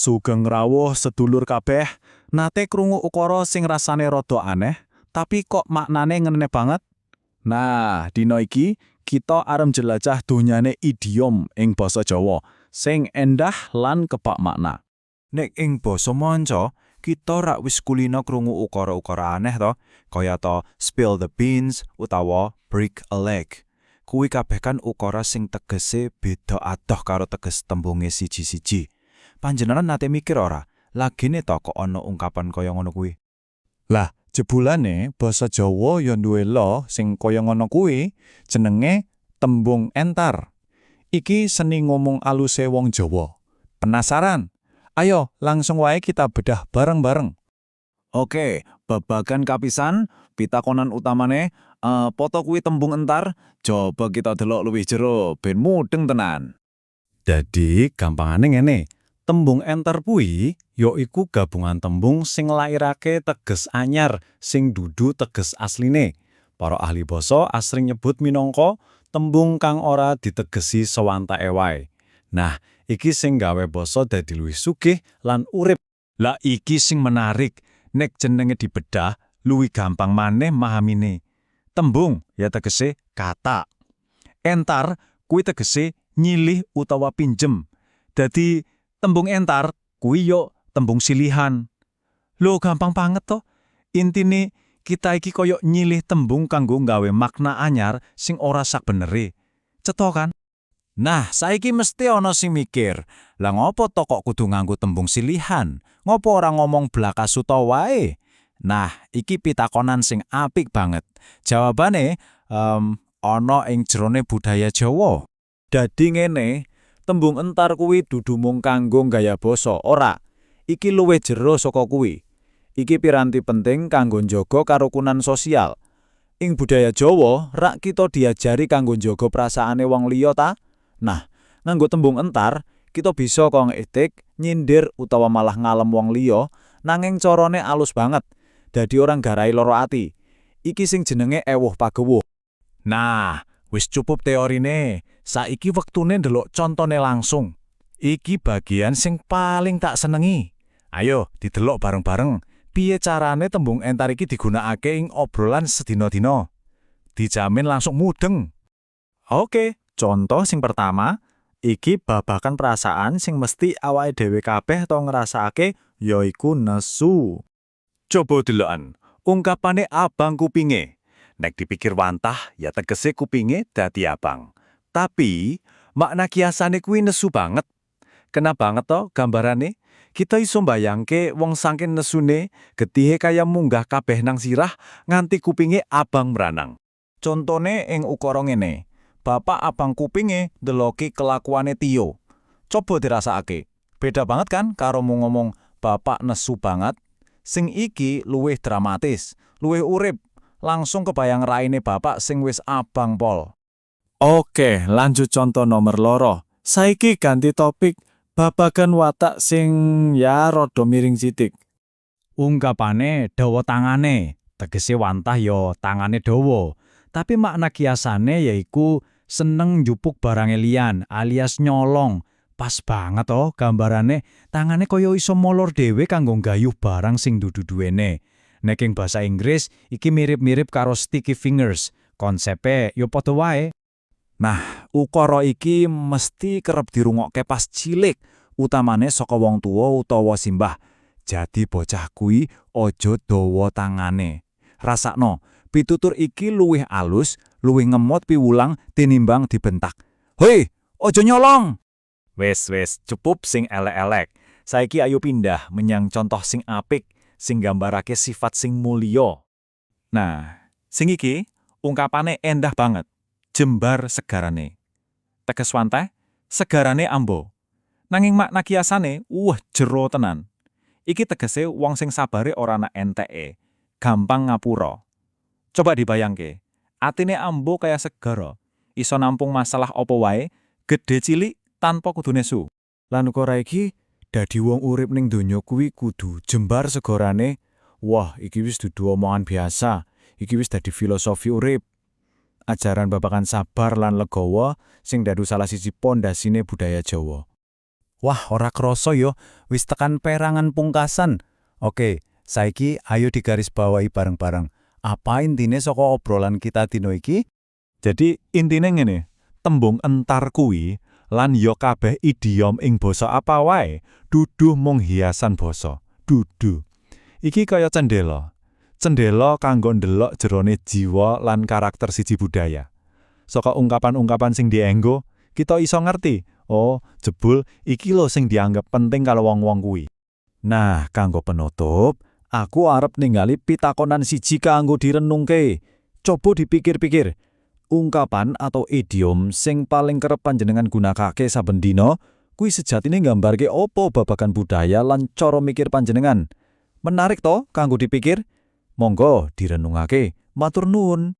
Sugeng rawuh, sedulur kabeh, nate krungu ukara sing rasane rada aneh, tapi kok maknane ngene banget? Nah, dino iki kita arep jelajah dunyane idiom ing basa Jawa, sing endah lan kebak makna. Nek ing basa manca, kita rak wis kulino krungu ukara-ukara aneh to, kayata "spill the beans" utawa "break a leg". Kuwi kabeh kan ukara sing tegese beda adoh karo teges tembunge siji-siji. Panjenengan nate mikir ora, lagene to kok ana ungkapan kaya ngono kuwi? Lah, jebulane basa Jawa ya duwe lo sing kaya ngono kuwi, jenenge tembung entar. Iki seni ngomong aluse wong Jawa. Penasaran? Ayo, langsung wae kita bedah bareng-bareng. Oke, babagan kapisan, pitakonan utamane, opo to kuwi tembung entar? Coba kita delok luwih jero, ben mudeng tenan. Dadi, gampangane ngene. Tembung entar kuwi yaiku gabungan tembung sing nglairake teges anyar sing dudu teges asline. Para ahli basa asring nyebut minangka tembung kang ora ditegesi sewantake wae. Nah, iki sing gawe basa dadi luwih sugih lan urip. Lah, iki sing menarik, nek jenenge dibedah luwih gampang maneh mahamine. Tembung ya tegese kata. Entar kuwi tegese nyilih utawa pinjem. Dadi tembung entar kuwi yo tembung silihan. Lho, gampang banget toh. Intine kita iki koyo nyilih tembung kanggo nggawe makna anyar sing ora sak benere. Cetha kan? Nah, saiki mesti ana sing mikir, lah ngopo to kok kudu nganggo tembung silihan? Ngopo ora ngomong blakasuta wae? Nah, iki pitakonan sing apik banget. Jawabane ana ing jerone budaya Jawa. Dadi ngene, tembung entar kuwi dudu mung kanggo gaya basa, ora. Iki luwih jero saka kuwi. Iki piranti penting kanggo njaga karukunan sosial. Ing budaya Jawa, rak kita diajari kanggo njaga perasaane wong liya ta? Nah, nganggo tembung entar, kita bisa kok ngritik, nyindir utawa malah ngalem wong liya, nanging carane alus banget. Dadi ora nggarai lara ati. Iki sing jenenge ewuh pagewuh. Nah, wis cukup teorine. Saiki wektune ndelok contone langsung. Iki bagian sing paling tak senengi. Ayo didelok bareng-bareng. Piye carane tembung entar iki digunakake ing obrolan sedina-dina? Dijamin langsung mudeng. Oke, contoh sing pertama, iki babagan perasaan sing mesti awake dhewe kabeh tau ngrasakake, yaiku nesu. Coba deloken, ungkapane "abang kupinge". Nek dipikir wantah, ya tegese kupinge dadi abang. Tapi makna kiasane kuwi nesu banget. Kena banget to gambarane? Kita iso mbayangke wong saking nesune, getihe kaya munggah kabeh nang sirah nganti kupinge abang mbranang. Contone ing ukara ngene. "Bapak abang kupinge ndeloki kelakuane Tio." Coba dirasakake. Beda banget kan karo mung ngomong "bapak nesu banget"? Sing iki luwih dramatis, luwih urip. Langsung kebayang raine bapak sing wis abang pol. Oke, lanjut contoh nomor 2. Saiki ganti topik, babagan watak sing ya rada miring sithik. Ungkapane "dawa tangane", tegese wantah yo tangane dawa. Tapi makna kiasane yaiku seneng njupuk barange liyan alias nyolong. Pas banget toh gambarane, tangane koyo iso molor dhewe kanggo gayuh barang sing dudu duwene. Nek ing bahasa Inggris iki mirip-mirip karo sticky fingers. Konsepe yo padha wae. Nah, ukara iki mesti kerep dirungokke pas cilik, utamane saka wong tuwa utawa simbah. "Jadi bocah kuwi aja dawa tangane." Rasakno, pitutur iki luwih alus, luwih ngemot piwulang tinimbang dibentak. "Hoi, aja nyolong!" Wes wes, cukup sing elek-elek. Saiki ayo pindah menyang contoh sing apik, sing gambarake sifat sing mulya. Nah, sing iki ungkapane endah banget. "Jembar segarane." Teges wantah, segarane ambo. Nanging makna kiasane, wah, jero tenan. Iki tegese wong sing sabare ora ana enteke, gampang ngapura. Coba dibayangke, atine ambo kaya segara, iso nampung masalah opo wae, gede cilik tanpa kudu nesu. Lan ukara iki, "Dadi wong urip ning donya kuwi kudu jembar segarane." Wah, iki wis dudu omongan biasa. Iki wis dadi filosofi urip. Ajaran babagan sabar lan legawa sing dadi salah siji pondasine budaya Jawa. Wah, ora kroso yo, wis tekan perangan pungkasan. Oke, saiki ayo digarisbawahi bareng-bareng. Apa intine saka obrolan kita dino iki? Jadi intine ngene, tembung entar kuwi lan yo kabeh idiom ing basa apa wae, dudu mung hiasan basa. Dudu. Iki kaya cendela. Cendela kanggo ndelok jerone jiwa lan karakter siji budaya. Saka ungkapan-ungkapan sing dienggo, kita iso ngerti, oh, jebul iki lho sing dianggap penting karo wong-wong kuwi. Nah, kanggo penutup, aku arep ninggali pitakonan siji kanggo direnungke. Coba dipikir-pikir. Ungkapan atau idiom sing paling kerep panjenengan gunakake saben dina, kuwi sejatine nggambarke opo babagan budaya lan cara mikir panjenengan? Menarik to kanggo dipikir? Monggo direnungake. Matur nuwun.